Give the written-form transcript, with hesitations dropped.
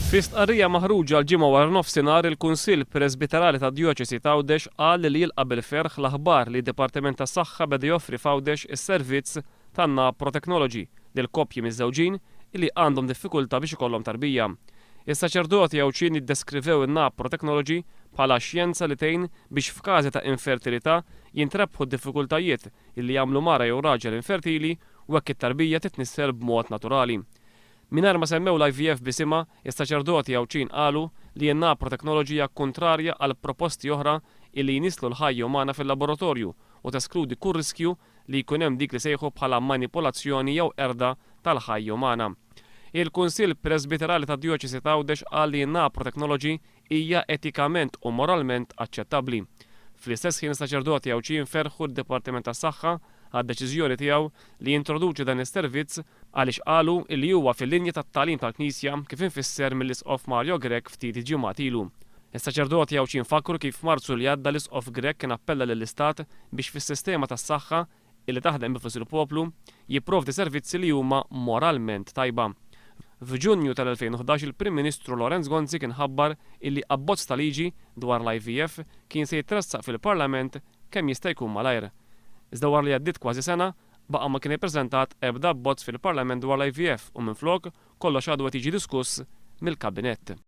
Fi stqarrija maħruġa l-Ġimgħa waranofsinhar, il-Kunsill Presbiterali tad-Djoċesi t'Għawdex qal li jilqa' bil-ferħ l-aħbar li d-Dipartiment tas-Saħħa beda joffri f'Għawdex is-servizz tan-Naprotechnology lil koppji miżżewġin li għandhom diffikultà biex ikollhom tarbija. Is-saċerdoti Għawdxin iddeskrivew in-Naprotechnology bħala xjenza li tgħin biex f'każi ta' infertilità jintrebħu d-diffikultajiet li jagħmlu mara jew raġel infertili u hekk it-tarbija titnissel b'mod naturali. Mingħajr ma semmew l-IVF b'isimha, is-saċerdoti Għawdxin qalu li n-naprotechnology hija kuntrarja għal proposti oħra illi jnisslu l-ħajja umana fil-laboratorju u teskludi kull riskju li jkun hemm dik li sejħu bħala manipulazzjoni jew qerda tal-ħajja umana. Il-Kunsill Presbiterali tad-Djoċesi t'Għawdex qal li n-naprotechnology hija etikament u moralment aċċettabbli. Fl-istess ħin is-saċerdoti Għawdxin ferħu d-Dipartiment tas-Saħħa għad-deċiżjoni tiegħu li jintroduċi dan is-servizz għaliex qalu li huwa fil-linja tat-tagħlim tal-Knisja kif imfisser mill-Isqof Mario Grech ftit ġimgħat ilu. Is-saċerdoti Għawdxin fakkru kif f'Marzu li għadda l-Isqof Grech kien appella lill-Istat biex fis-sistema tas-saħħa illi taħdem bi flus il-poplu, jipprovdi servizzi li huma moralment tajba. F'Ġunju tal-2011 il-Prim Ministru Lawrence Gonzi kien ħabbar illi abbozz ta' liġi dwar l-IVF kien se jitressaq fil-Parlament kemm jista' jkun malajr. Iżda wara li għaddiet kważi sena, baqa' ma kien ippreżentat ebda abbozz fil-Parlament dwar l-IVF u minflok kollox għadu qed jiġi diskuss mill-Kabinett.